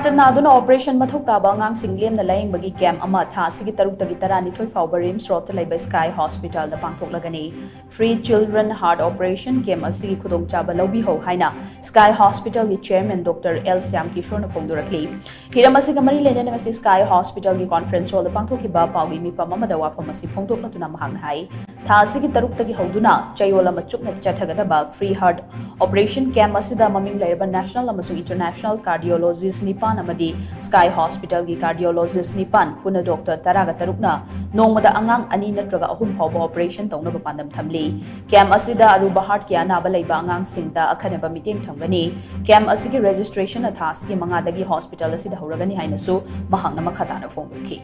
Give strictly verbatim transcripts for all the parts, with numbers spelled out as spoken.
Heart ꯅꯥꯗꯨꯅ operation ꯃꯊꯧ ꯇꯥꯕ ꯑꯉꯥꯡꯁꯤꯡ ꯂꯦꯝꯅ ꯂꯥꯌꯦꯡꯕꯒꯤ ꯀꯦꯝꯞ ꯑꯃ ꯊꯥ ꯑꯁꯤꯒꯤ ꯇꯔꯨꯛꯇꯒꯤ ꯇꯔꯥꯅꯤꯊꯣꯏ ꯐꯥꯎꯕ ꯔꯤꯝꯁ ꯔꯣꯗꯇ ꯂꯩꯕ ꯁ꯭ꯀꯥꯏ ꯍꯣꯁꯄꯤꯇꯥꯜꯗ ꯄꯥꯡꯊꯣꯛꯂꯒꯅꯤ꯫ Free children heart operation camp ꯑꯁꯤꯒꯤ ꯈꯨꯗꯣꯡꯆꯥꯕ ꯂꯧꯕꯤꯍꯧ ꯍꯥꯏꯅ ꯁ꯭ꯀꯥꯏ ꯍꯣꯁꯄꯤꯇꯥꯜꯒꯤ ꯆꯦꯌꯔꯃꯦꯟ ꯗꯣꯛꯇꯔ ꯑꯦꯜ ꯁ꯭ꯌꯥꯝ ꯀꯤꯁꯣꯔꯅ ꯐꯣꯡꯗꯣꯔꯛꯂꯤ꯫ ꯍꯤꯔꯝ ꯑꯁꯤꯒ ꯃꯔꯤ ꯂꯩꯅꯅ ꯉꯁꯤ ꯁ꯭ꯀꯥꯏ ꯍꯣꯁꯄꯤꯇꯥꯜꯒꯤ ꯀꯣꯟꯐ꯭ꯔꯦꯟꯁ ꯍꯣꯜꯗ ꯄꯥꯡꯊꯣꯛꯈꯤꯕ ꯄꯥꯎꯒꯤ ꯃꯤꯐꯝ ꯑꯃꯗ ꯋꯥꯐꯝ ꯑꯁꯤ ꯐꯣꯡꯗꯣꯛꯂꯗꯨꯅ ꯃꯍꯥꯛꯅ ꯍꯥꯏ, ꯊꯥ ꯑꯁꯤꯒꯤ ꯇꯔꯨꯛꯇꯒꯤ ꯍꯧꯗꯨꯅ ꯆꯌꯣꯜ ꯑꯃ ꯆꯨꯞꯅ ꯆꯠꯊꯒꯗꯕ ꯐ꯭ꯔꯤ ꯍꯥꯔꯠ ꯑꯣꯄꯔꯦꯁꯟ ꯀꯦꯝꯞ ꯑꯁꯤꯗ ꯃꯃꯤꯡ ꯂꯩꯔꯕ ꯅꯦꯁꯅꯦꯜ ꯑꯃꯁꯨꯡ ꯏꯟꯇꯔꯅꯦꯁꯅꯦꯜ ꯀꯥꯔꯗꯤꯑꯣꯂꯣꯖꯤꯁ ꯅꯤꯄꯥꯟ ꯑꯃꯗꯤ ꯁ꯭ꯀꯥꯏ ꯍꯣꯁꯄꯤꯇꯥꯜꯒꯤ ꯀꯥꯔꯗꯤꯑꯣꯂꯣꯖꯤꯁ ꯅꯤꯄꯥꯟ, ꯄꯨꯟꯅ ꯗꯣꯛꯇꯔ ꯇꯔꯥꯒ ꯇꯔꯨꯛꯅ ꯅꯣꯡꯃꯗ ꯑꯉꯥꯡ ꯑꯅꯤ ꯅꯠꯇ꯭ꯔꯒ ꯑꯍꯨꯝ ꯐꯥꯎꯕ ꯑꯣꯄꯔꯦꯁꯟ ꯇꯧꯅꯕ ꯄꯥꯟꯗꯝ ꯊꯝꯂꯤ꯫ ꯀꯦꯝꯞ ꯑꯁꯤꯗ ꯑꯔꯨꯕ ꯍꯥꯔꯠꯀꯤ ꯑꯅꯥꯕ ꯂꯩꯕ ꯑꯉꯥꯡꯁꯤꯡꯗ ꯑꯈꯟꯅꯕ ꯃꯤꯠꯌꯦꯡ ꯊꯝꯒꯅꯤ꯫ ꯀꯦꯝꯞ ꯑꯁꯤꯒꯤ ꯔꯦꯖꯤꯁꯇ꯭ꯔꯦꯁꯟꯅ ꯊꯥ ꯑꯁꯤꯒꯤ ꯃꯉꯥꯗꯒꯤ ꯍꯣꯁꯄꯤꯇꯥꯜ ꯑꯁꯤꯗ ꯍꯧꯔꯒꯅꯤ ꯍꯥꯏꯅꯁꯨ ꯃꯍꯥꯛꯅ ꯃꯈꯥ ꯇꯥꯅ ꯐꯣꯡꯗꯣꯛꯈꯤ꯫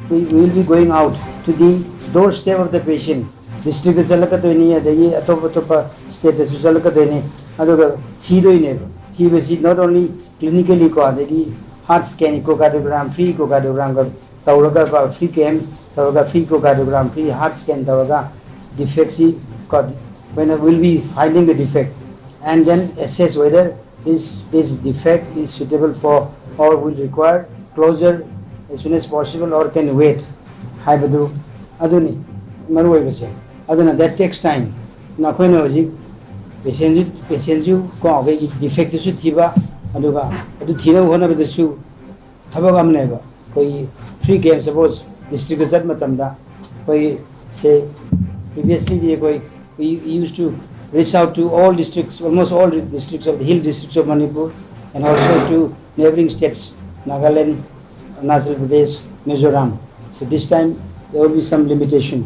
We will be going out to the doorstep of the patient. District ꯆꯠꯂꯛꯀꯗꯣꯏꯅꯤ, ꯑꯗꯒꯤ ꯑꯇꯣꯞ ꯑꯇꯣꯞꯄ ꯁ꯭ꯇꯦꯠꯇꯁꯨ ꯆꯠꯂꯛꯀꯗꯣꯏꯅꯤ꯫ ꯑꯗꯨꯒ ꯊꯤꯗꯣꯏꯅꯦꯕ꯫ ꯊꯤꯕꯁꯤ not only clinically ꯀꯣ, ꯑꯗꯒꯤ ꯍꯥꯔꯠ ꯁ꯭ꯀꯦꯟ, ꯏꯀꯣꯀꯥꯔꯗꯤꯌꯣꯒ꯭ꯔꯥꯝ, ꯐ꯭ꯔꯤ ꯏꯀꯣꯀꯥꯔꯗꯤꯌꯣꯒ꯭ꯔꯥꯝꯒ ꯇꯧꯔꯒ ꯀꯣ, ꯐ꯭ꯔꯤ ꯀꯦꯝꯞ ꯇꯧꯔꯒ, ꯐ꯭ꯔꯤ ꯏꯀꯣꯀꯥꯔꯗꯤꯌꯣꯒ꯭ꯔꯥꯝ, ꯐ꯭ꯔꯤ ꯍꯥꯔꯠ ꯁ꯭ꯀꯦꯟ ꯇꯧꯔꯒ, ꯗꯤꯐꯦꯛꯁꯤ ꯀꯣ, ꯑꯩꯈꯣꯏꯅ will be finding the defect and then assess whether this, this defect is suitable for or will require closure as soon as possible or can wait ꯍꯥꯏꯕꯗꯨ ꯑꯗꯨꯅꯤ ꯃꯔꯨ ꯑꯣꯏꯕꯁꯦ꯫ ꯑꯗꯨꯅ that takes time꯫ ꯅꯈꯣꯏꯅ ꯍꯧꯖꯤꯛ ꯄꯦꯁꯦꯟꯁꯨ, ꯄꯦꯁꯦꯟꯁꯨ ꯀꯣ, ꯑꯩꯈꯣꯏꯒꯤ ꯗꯤꯐꯦꯛꯇꯨꯁꯨ ꯊꯤꯕ, ꯑꯗꯨꯒ ꯑꯗꯨ ꯊꯤꯅꯕ ꯍꯣꯠꯅꯕꯗꯁꯨ ꯊꯕꯛ ꯑꯃꯅꯦꯕ꯫ ꯑꯩꯈꯣꯏꯒꯤ ꯐ꯭ꯔꯤ ꯀꯦꯝꯞ, ꯁꯄꯣꯁ ꯗꯤꯁꯇ꯭ꯔꯤꯛꯇ ꯆꯠꯄ ꯃꯇꯝꯗ ꯑꯩꯈꯣꯏ ꯁꯦ previously ꯗꯤ ꯑꯩꯈꯣꯏ we used to reach out to all districts, almost all districts of the hill districts of Manipur and also to neighboring states, Nagaland, Arunachal Pradesh, Mizoram. So this time there will be some limitation.